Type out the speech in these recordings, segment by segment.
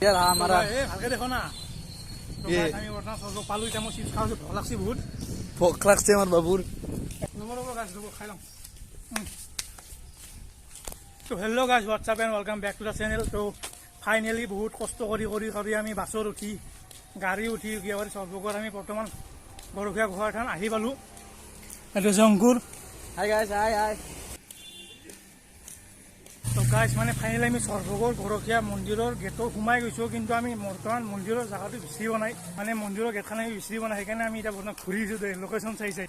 इधर हमारा ए ভালকে দেখো না। তো গাইস আমি বৰ্তমান সৰভোগ পালো, এতিয়া মই চিপছ খাওঁ, ভোক লাগছে বহুত। ভোক লাগছে আমার বাবুর। ৰ'ব ৰ'ব গাইস, ৰ'ব খাই লওঁ। তো hello guys, what's up and welcome back to the channel. তো ফাইনেলি বহুত কষ্ট কৰি কৰি কৰি আমি বাছত উঠি গাড়ী উঠি কিবা কৰি সৰভোগত আমি বৰ্তমান গৰখীয়া গোসাঁই থান আহি পালোঁ। এইটো হৈছে অংকুৰ। হাই গাইস, হাই হাই। তো গাইস মানে ফাইনেলি আমি সৰভোগৰ গৰখীয়া মন্দিৰৰ গেটত সোমাই গৈছোঁ, কিন্তু আমি বৰ্তমান মন্দিৰৰ জেগাটো বিচাৰি পোৱা নাই, মানে মন্দিৰৰ গেটখন আমি বিচাৰি পোৱা নাই, সেইকাৰণে আমি এতিয়া বৰ্তমান ঘূৰি আছোঁ লোকেশ্যন চাই চাই।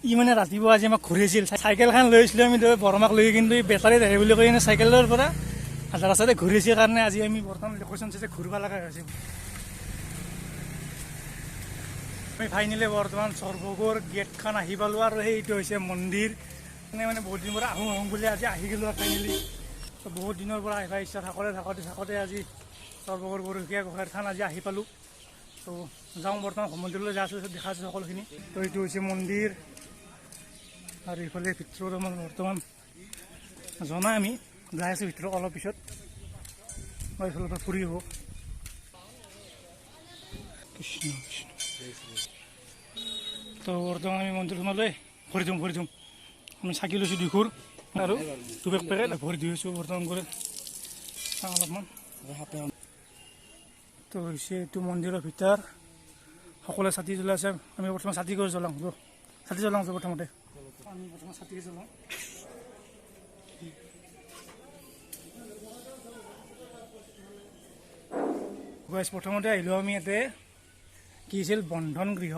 ই মানে ৰাতিপুৱা আজি আমাক ঘূৰিছিল, চাইকেলখন লৈ আহিছিলোঁ আমি বৰমাক লৈ, কিন্তু বেটাৰীত আহে বুলি কৈ কিনে চাইকেলৰ পৰা আধা ৰাস্তাতে ঘূৰিছে কাৰণে আজি আমি বৰ্তমান লোকেশ্যন চাই চাই ঘূৰিব লগা হৈছে। আমি ফাইনেলি বৰ্তমান সৰভোগৰ গেটখন আহি পালোঁ আৰু সেইটো হৈছে মন্দিৰ। মানে বহুত দিনৰ পৰা আহোঁ আহোঁ বুলি আজি আহি গ'লোঁ আৰু ফাইনেলি। তো বহুত দিনৰ পৰা আহিব ইচ্ছা থাকোঁতে থাকোঁতে থাকোঁতে আজি সৰভোগৰ গৰখীয়া গোসাঁইৰ থান আজি আহি পালোঁ। তো যাওঁ বৰ্তমান মন্দিৰলৈ যাই আছোঁ, দেখা আছোঁ সকলোখিনি। তো এইটো হৈছে মন্দিৰ আৰু ইফালে ভিতৰত আমাৰ বৰ্তমান জনাই আমি যাই আছোঁ ভিতৰত অলপ পিছত এইফালৰ পৰা ফুৰি হ'ব। কৃষ্ণ কৃষ্ণ। তো বৰ্তমান আমি মন্দিৰ সোমালে ভৰি ধুম, ভৰি ধুম। আমি চাকি লৈছোঁ দুখুৰ আৰু দুবেগ পেকেট ভৰি ধুই আছোঁ বৰ্তমান কৰি চাওঁ অলপমান। তো হৈছে এইটো মন্দিৰৰ ভিতৰ, সকলোৱে ছাতি জ্বলাই আছে। আমি বৰ্তমান ছাতি গছ জ্বলাওঁ, ছাতি জ্বলাওঁ প্ৰথমতে। আমি প্ৰথমে ছাতি জ্বলাওঁ। গাইস প্ৰথমতে আহিলোঁ আমি ইয়াতে কি আছিল বন্ধন গৃহ,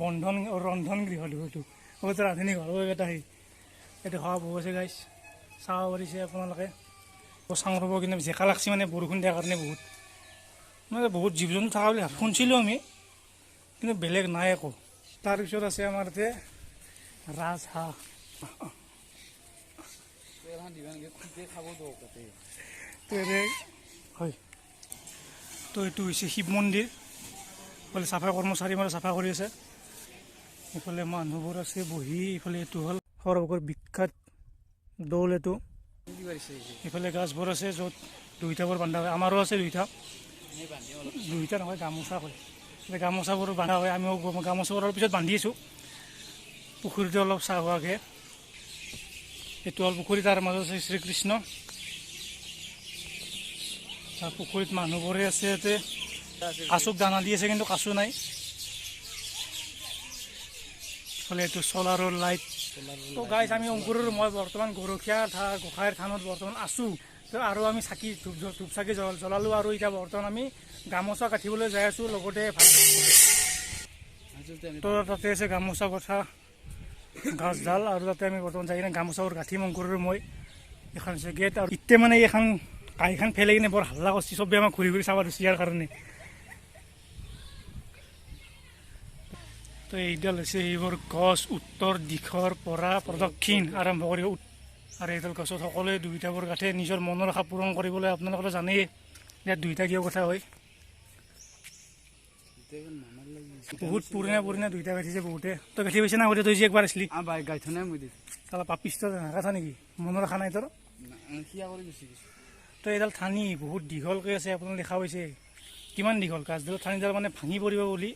বন্ধন ৰন্ধন গৃহ এইটো ৰান্ধনী ঘৰ এটা, সেই এইটো খোৱা বৌ আছে গাইছ, চাব পাৰিছে আপোনালোকে। চাং ৰ'ব, কিন্তু জেকা লাগছে মানে বৰষুণ দিয়াৰ কাৰণে বহুত মানে বহুত জীৱ জন্তু থকা বুলি শুনিছিলোঁ আমি, কিন্তু বেলেগ নাই একো। তাৰপিছত আছে আমাৰ ইয়াতে ৰাজহাঁহ। হয়, তো এইটো হৈছে শিৱ মন্দিৰ। ইফালে চাফা কৰ্মচাৰী মানে চাফা কৰি আছে, ইফালে মানুহবোৰ আছে বহি। ইফালে এইটো হ'ল সৰভোগৰ বিখ্যাত দৌল এইটো। ইফালে গাছবোৰ আছে য'ত দুইটাবোৰ বান্ধা হয়, আমাৰো আছে দুইটা, দুইটা নহয় গামোচা কয়, গামোচাবোৰ বান্ধা হয়। আমিও গামোচাবোৰ অলপ পিছত বান্ধি আছোঁ। পুখুৰীটো অলপ চাহ হোৱাকৈ, এইটো হ'ল পুখুৰী, তাৰ মাজত আছে শ্ৰীকৃষ্ণ। পুখুৰীত মানুহবোৰে আছে, ইয়াতে কাচুক দানা দি আছে কিন্তু কাচু নাই। ইফালে এইটো চ'লাৰৰ লাইট। তো গাইজ আমি অংকুৰৰ মই বৰ্তমান গৰখীয়া গোসাঁইৰ থানত বৰ্তমান আছোঁ। তো আৰু আমি চাকি ধূপ ধূপ চাকি জ্বলালোঁ আৰু এতিয়া বৰ্তমান আমি গামোচা কাটিবলৈ যাই আছোঁ লগতে। তো তাতে আছে গামোচা গঠা গাছডাল আৰু তাতে আমি বৰ্তমান যাই কিনে গামোচাবোৰ গাঁঠিম অংকুৰৰ মই। এখন হৈছে গেট আৰু এতিয়া মানে এইখন কাঁহীখন ফেলাই কিনে বৰ হাল্লা কৰিছে, চবেই আমাক ঘূৰি ঘূৰি চাব ধৰিছে ইয়াৰ কাৰণে। তো এইডাল হৈছে এইবোৰ গছ, উত্তৰ দিশৰ পৰা প্ৰদক্ষিণ আৰম্ভ কৰি আৰু এইডাল গছত সকলোৱে দুইটাবোৰ গাঁঠে নিজৰ মনৰ আশা পূৰণ কৰিবলৈ। আপোনালোকে জানেই ইয়াত দুইটা কিয় কথা হয়, বহুত পুৰণা পুৰণা দুইটা গাঁঠিছে বহুতে। তই গাঁঠি পাইছে না আগতে? তই যে একবাৰ আছিলি পাপিষ্ট নাগাঠা নেকি? মনৰ আশা নাই তোৰ? তো এইডাল ঠানি বহুত দীঘলকৈ আছে, আপোনালোকে দেখা পাইছে কিমান দীঘল গাছডাল, ঠানিডাল মানে ভাঙি পৰিব বুলি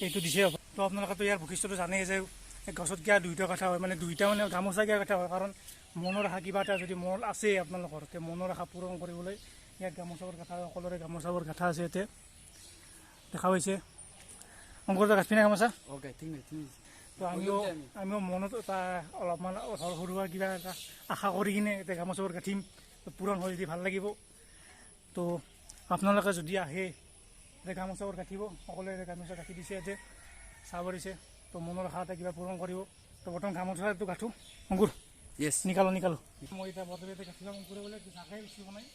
এইটো দিছে। তো আপোনালোকেতো ইয়াৰ বৈশিষ্ট্যটো জানেই যে গছত কিয় দুইটা কথা হয়, মানে দুইটা মানে গামোচা কিয় কথা হয়, কাৰণ মনৰ আশা কিবা এটা যদি মনত আছে আপোনালোকৰ, তে মনৰ আশা পূৰণ কৰিবলৈ ইয়াত গামোচাবোৰ গাঁঠা হয়। সকলোৰে গামোচাবোৰ গাঁঠা আছে ইয়াতে দেখা পাইছে। অংকুৰ গাঁঠবি না গামোচা? তো আমিও মনত এটা অলপমান সৰু সুৰা কিবা এটা আশা কৰি কিনে এতিয়া গামোচাবোৰ গাঁঠিম, পূৰণ হৈ যদি ভাল লাগিব। তো আপোনালোকে যদি আহে এতিয়া গামোচাবোৰ গাঁঠিব, সকলোৱে গামোচা গাঁঠি দিছে ইয়াতে চাব দিছে। তো মনৰ আশা এটা কিবা পূৰণ কৰিব। তো বৰ্তমান গামোচাটো গাঁঠো। অংকুৰ নিকালো নিকালো। মই এতিয়া বৰ্তমান ইয়াতে গাঁঠি ল'ম। অংকুৰে বোলে জাগাই বেছি বনাই।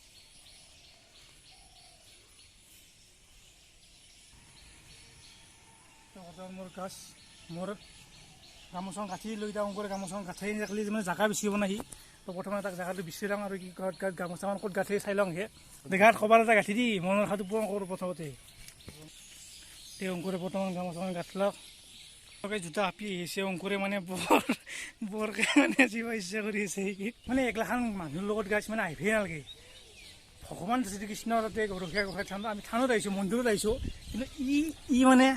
তো বৰ্তমান মোৰ গাছ মোৰ গামোচাখন গাঁঠি লৈ এতিয়া অংকুৰে গামোচাখন গাঁঠি থাকিলে মানে জাগা বেছি বনাই সি। তো প্ৰথমে তাক জেগাটো বিচাৰি লওঁ আৰু কি ক'ত গামোচাখন ক'ত গাঁঠি চাই লওঁ। সেই দেখাত ক'ৰবাত এটা গাঁঠি দি মনৰ আশাটো পূৰণ কৰোঁ প্ৰথমতে। তে অংকুৰে বৰ্তমান গামোচাখন গাঁঠি লওক। জোতা হাপি আহিছে অংকুৰে, মানে বৰ বৰকে মানে যিব ইচ্ছা কৰি আছে। মানে এগলাখান মানুহৰ লগত গাইছ মানে আহিবই নালাগে, ভগৱান শ্ৰীকৃষ্ণৰ তাতে গৰখীয়া গোসাঁই থান, আমি থানত আহিছোঁ, মন্দিৰত আহিছোঁ, কিন্তু ই ই মানে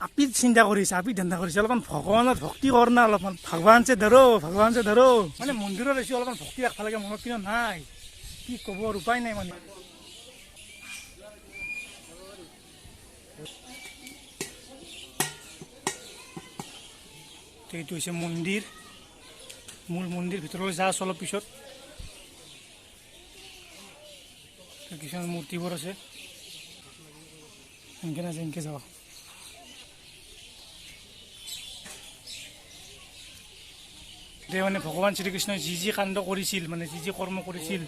আপিত চিন্তা কৰিছে, আপিত ধান্দা কৰিছে। অলপমান ভগৱানত ভক্তি কৰ না, অলপমান ভগৱান চে ধৰো, ভগৱান চে ধৰো। মানে মন্দিৰত আহিছোঁ, অলপমান ভক্তি ৰাখিব লাগে মনত, কিন্তু নাই, কি ক'ব আৰু উপায় নাই মানে। এইটো হৈছে মন্দিৰ, মূল মন্দিৰ। ভিতৰলৈ যা আছোঁ অলপ পিছত। কিছুমান মূৰ্তিবোৰ আছে, এনেকে নাযায়, এনেকে যাবা। এতিয়া মানে ভগৱান শ্ৰীকৃষ্ণই যি যি কাণ্ড কৰিছিল, মানে যি যি কৰ্ম কৰিছিল,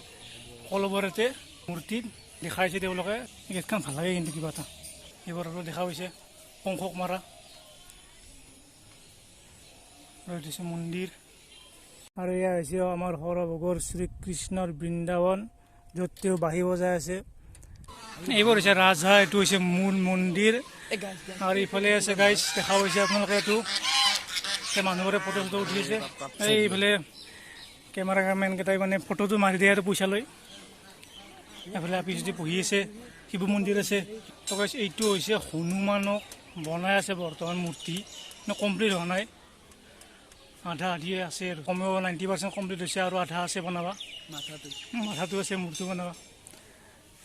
সকলোবোৰতে মূৰ্তিত দেখাইছে তেওঁলোকে। গেটখন ভাল লাগে কিন্তু কিবা এটা। এইবোৰ আৰু দেখা হৈছে কংসক মাৰা। আৰু এইটো হৈছে মন্দিৰ। আৰু এয়া হৈছে আমাৰ সৰভোগৰ শ্ৰীকৃষ্ণৰ বৃন্দাবন, য'ত তেওঁ বাঁহী বজাই আছে। এইবোৰ হৈছে ৰাজহাঁহ, এইটো হৈছে মূল মন্দিৰ। আৰু ইফালে আছে গাইজ, দেখা পাইছে আপোনালোকে, এইটো মানুহবোৰে ফটো চটো উঠি আছে। এইফালে কেমেৰামেন কেইটাই মানে ফটোটো মাৰি দিয়ে আৰু পইচা লৈ। এইফালে আপি যদি বহি আছে, শিৱ মন্দিৰ আছে। তো গাইজ এইটো হৈছে হনুমানক বনাই আছে বৰ্তমান, মূৰ্তি কমপ্লিট হোৱা নাই, আধা আধি আছে আৰু, কমেও 90% কমপ্লিট হৈছে আৰু আধা আছে বনাবা। মাথাটো আছে, মূৰ্তি বনাবা।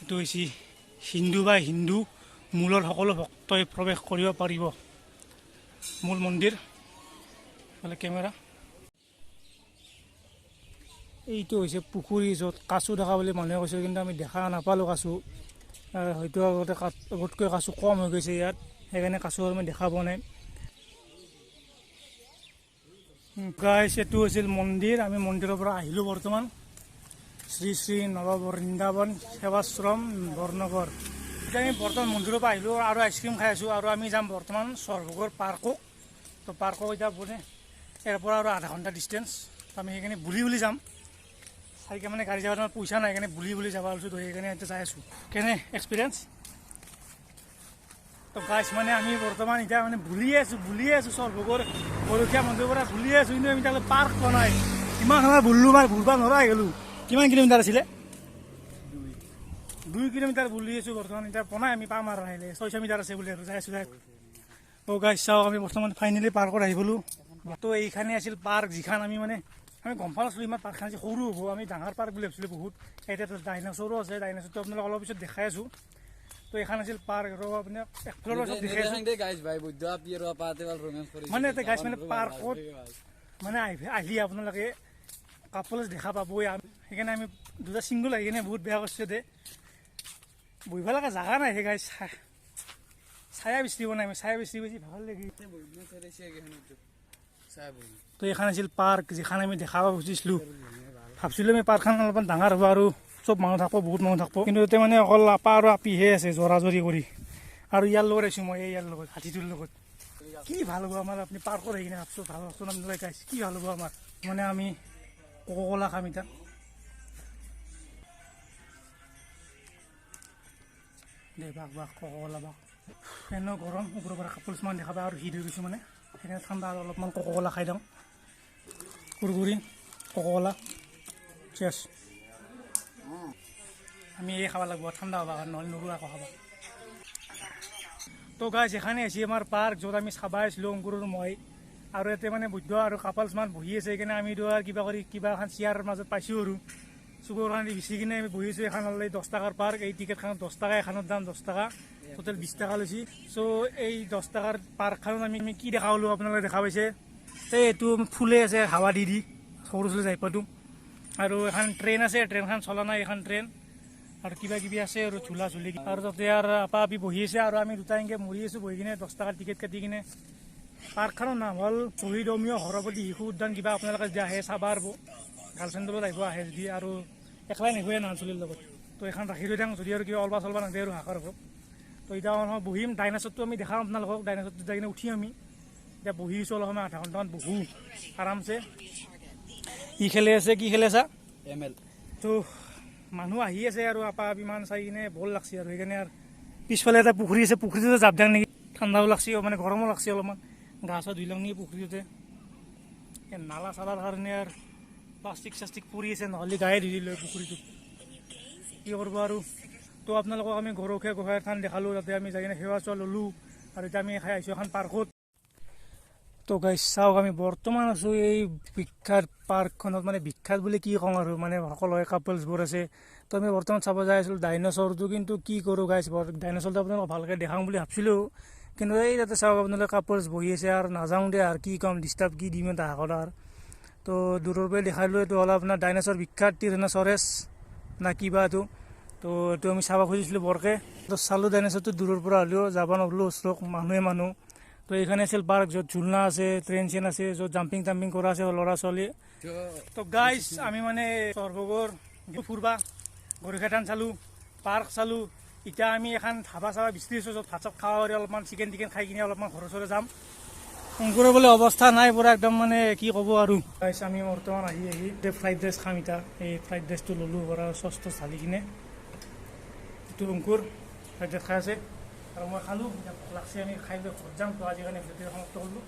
এইটো হৈছে হিন্দু বা হিন্দু মূলৰ সকলো ভক্তই প্ৰৱেশ কৰিব পাৰিব মূল মন্দিৰ। এইফালে কেমেৰা। এইটো হৈছে পুখুৰী, য'ত কাচু থকা বুলি মানুহে কৈছিল, কিন্তু আমি দেখা নাপালোঁ কাচু। হয়তো আগতে আগতকৈ কাচু কম হৈ গৈছে ইয়াত, সেইকাৰণে কাচু আমি দেখা পোৱা নাই। গাইছ এইটো হৈছিল মন্দিৰ। আমি মন্দিৰৰ পৰা আহিলোঁ বৰ্তমান। শ্ৰী শ্ৰী নৱ বৃন্দাবন সেৱাশ্ৰম বৰনগৰ। এতিয়া আমি বৰ্তমান মন্দিৰৰ পৰা আহিলোঁ আৰু আইচক্ৰীম খাই আছোঁ। আৰু আমি যাম বৰ্তমান সৰভোগৰ পাৰ্কক। তো পাৰ্কক এতিয়া মানে ইয়াৰ পৰা আৰু আধা ঘণ্টা ডিষ্টেঞ্চ, আমি সেইকাৰণে বুলি বুলি যাম। চাইকে মানে গাড়ী যাব পইচা নাই, সেইকাৰণে বুলি বুলি যাব ওলাইছোঁ। তো সেইকাৰণে এতিয়া যাই আছোঁ। কেনে এক্সপিৰিয়েঞ্চ? তো গাইছ মানে আমি বৰ্তমান এতিয়া মানে বুলিয়ে আছোঁ সৰভোগৰ গৰখীয়া মন্দিৰৰ পৰা বুলিয়ে আছোঁ, কিন্তু আমি তালৈ পাৰ্ক পোৱা নাই। ইমান সময় বুললোঁ, মানে ভুলবা নোৱাৰা হৈ গ'লোঁ। কিমান কিলোমিটাৰ আছিলে? 2 কিলোমিটাৰ বুলি আছোঁ বৰ্তমান। এতিয়া পোৱা নাই আমি, পাম আৰু আহিলে 600 মিটাৰ আছে বুলি আৰু যাই আছোঁ। তো গাইছ চাওক, আমি বৰ্তমান ফাইনেলি পাৰ্কত আহি গ'লোঁ। তো এইখানে আছিল পাৰ্ক, যিখন আমি মানে আমি গম পোৱা নাছিলোঁ ইমান পাৰ্কখন যে সৰু হ'ব, আমি ডাঙৰ পাৰ্ক বুলি ভাবিছিলোঁ বহুত। এতিয়া ডাইনাছৰো আছে, ডাইনাছৰটো আপোনালোক অলপ পিছত দেখাই আছোঁ। তো এইখন আছিল পাৰ্ক। আৰু আপুনি একফালৰ চব দেখাই আছোঁ মানে এটা গাইছ মানে পাৰ্কত মানে আহি আপোনালোকে কাপলছ দেখা পাবই। সেইকাৰণে আমি দুটা ছিংগল আহি কিনে বহুত বেয়া কৰিছোঁ দে, বহিব লগা জেগা নাই। সেই গাইছ ছায়া বিচাৰিব নাই, আমি ছায়া বিচাৰি বেছি ভাল লাগি। তো এইখন আছিল পাৰ্ক, যিখন আমি দেখাব খুজিছিলোঁ। ভাবছিলোঁ আমি পাৰ্কখন অলপমান ডাঙৰ হ'ব আৰু চব মানুহ থাকিব, বহুত মানুহ থাকিব, কিন্তু তাতে মানে অকল আপা আৰু আপিহে আছে জৰা জৰি কৰি। আৰু ইয়াৰ লগত আহিছোঁ মই, এই ইয়াৰ লগত হাতীটোৰ লগত। কি ভাল হ'ব আমাৰ আপুনি পাৰ্কত আহি কিনে ভাবছোঁ, ভাল ভাবছোঁ আপোনালোকে গাইছ কি ভাল হ'ব আমাৰ। মানে আমি কোকো ক'লা খাম এতিয়া। দে বাঘ বাঘ কোকো ক'লা বাঘ। এনেও গৰম, ওপৰৰ পৰা কাপোৰ কিছুমান দেখা পায় আৰু হিট হৈ গৈছোঁ মানে, সেইকাৰণে ঠাণ্ডা আৰু অলপমান কোকো ক'লা খাই দিওঁ। কুৰকুৰি কোকো ক'লা চেছ। আমি এই খাব লাগিব ঠাণ্ডা হ'ব কাৰণে, নহ'লে নৰু আকৌ খাব। তো গাইছ এখানে আহিছে আমাৰ পাৰ্ক, য'ত আমি চাব আহিছিলোঁ অংকুৰ আৰু মই। আৰু ইয়াতে মানে বৈদ্য আৰু কাপালছমান বহি আছে, সেইকাৰণে আমি আৰু কিবা কৰি কিবা এখন চেয়াৰৰ মাজত পাইছোঁ আৰু চুকৰ কাৰণে বিচি কিনে আমি বহিছোঁ। এখন হ'লে 10 টকাৰ পাৰ্ক, এই টিকেটখনত 10 টকা, এখনৰ দাম 10 টকা, টোটেল 20 টকা লৈছে। চ' এই 10 টকাৰ পাৰ্কখনত আমি কি দেখা পালোঁ আপোনালোকে দেখা পাইছে। এইটো ফুলে আছে হাৱা দি দি সৰু চলি যাই পাতো। আৰু এখন ট্ৰেইন আছে, ট্ৰেইনখন চলা নাই এখন ট্ৰেইন। আৰু কিবা কিবি আছে আৰু ঝুলা ঝুলি। আৰু তাতে আৰু আপা আপি বহি আছে আৰু আমি দুটা এনেকৈ মৰি আছোঁ বহি কিনে 10 টকাৰ টিকেট কাটি কিনে। পাৰ্কখনৰ নাম হ'ল শ্বহীদ অমিয় হৰপতি শিশু উদ্যান। কিবা আপোনালোকে যদি আহে চাব পাৰিব, গাৰ্লফ্ৰেণ্ডৰ লগত আহিব আহে যদি, আৰু একলাই নাহিব নান চলিৰ লগত। তো এখন ৰাখি থৈ দিওঁ, যদি আৰু কিবা অলবা চলবা নাথাকে আৰু হাকাৰ হ'ব। তো এতিয়া অলপ বহিম, ডাইনাছৰটো আমি দেখাম আপোনালোকক, ডাইনাছৰটো যাই কিনে উঠিম আমি। এতিয়া বহি আছোঁ অলপ সময়, আধা ঘণ্টামান বহোঁ আৰামছে। ই খেলি আছে, কি খেলি আছা? ML। তো মানুহ আহি আছে আৰু আপা ইমান চাই কিনে বৰ লাগছে আৰু সেইকাৰণে। আৰু পিছফালে এটা পুখুৰী আছে, পুখুৰীটোতে জাপ দিওঁ নেকি, ঠাণ্ডাও লাগছে মানে গৰমো লাগছে অলপমান, গা চা ধুই লওঁ নেকি পুখুৰীটোতে। এই নালা চালাৰ কাৰণে আৰু প্লাষ্টিক চাষ্টিক পৰি আছে, নহ'লে গায়ে ধুই দিলোঁ পুখুৰীটোত। কি কৰিব আৰু। তো আপোনালোকক আমি গৰখীয়া গোসাঁইৰ থান দেখালোঁ, তাতে আমি যাই কিনে সেৱা চেৱা ল'লোঁ আৰু এতিয়া আমি খাই আহিছোঁ এখন পাৰ্কত। তো গাইজ চাওক, আমি বৰ্তমান আছোঁ এই বিখ্যাত পাৰ্কখনত, মানে বিখ্যাত বুলি কি কওঁ আৰু, মানে সকলোৱে কাপলছবোৰ আছে। তো আমি বৰ্তমান চাব যাই আছিলোঁ ডাইনচৰটো, কিন্তু কি কৰোঁ গাইজ, ডাইনচৰটো আপোনালোকক ভালকৈ দেখাওঁ বুলি ভাবছিলোঁ, কিন্তু এই তাতে চাওক আপোনালোকে কাপলছ বহি আছে আৰু নাযাওঁ দে আৰু কি ক'ম, ডিষ্টাৰ্ব কি দিম তাহাঁতৰ আৰু। তো দূৰৰ পৰাই দেখাই দিলোঁ, এইটো হ'ল আপোনাৰ ডাইনচৰ বিখ্যাত টিৰেনচৰেছ না কিবা এইটো। তো এইটো আমি চাব খুজিছিলোঁ বৰকৈ, তো চালোঁ ডাইনচৰটো দূৰৰ পৰা হ'লেও যাব নোৱাৰিলোঁ, ওচৰত মানুহে মানুহ। তো এইখানে আছিল পাৰ্ক, য'ত ঝুলনা আছে, ট্ৰেইন চেইন আছে, য'ত জাম্পিং টাম্পিং কৰা আছে ল'ৰা ছোৱালী। তো গাইজ আমি মানে সৰভোগৰ ফুৰবা গৰখীয়া থান চালোঁ, পাৰ্ক চালোঁ, এতিয়া আমি এখন ধাবা চাবা বিচাৰি আছোঁ, য'ত ভাত চাত খাব পাৰি, অলপমান চিকেন টিকেন খাই কিনে অলপমান ঘৰৰ ওচৰলৈ যাম। অংকুৰৰ বোলে অৱস্থা নাই পুৰা একদম, মানে কি ক'ব আৰু। গাইজ আমি বৰ্তমান আহি আহি ফ্ৰাইড ৰাইচ খাম এতিয়া। এই ফ্ৰাইড ৰাইচটো ল'লোঁ পৰা চচ তচ ঢালি কিনে। এইটো অংকুৰ ফ্ৰাইড ৰাইচ খাই আছে আৰু মই খালোঁ, এতিয়া ভোক লাগছে, আমি খাই লৈ ঘৰত যাম। তো আজিৰ কাৰণে ভিডিঅ'টো সমাপ্ত কৰিলোঁ।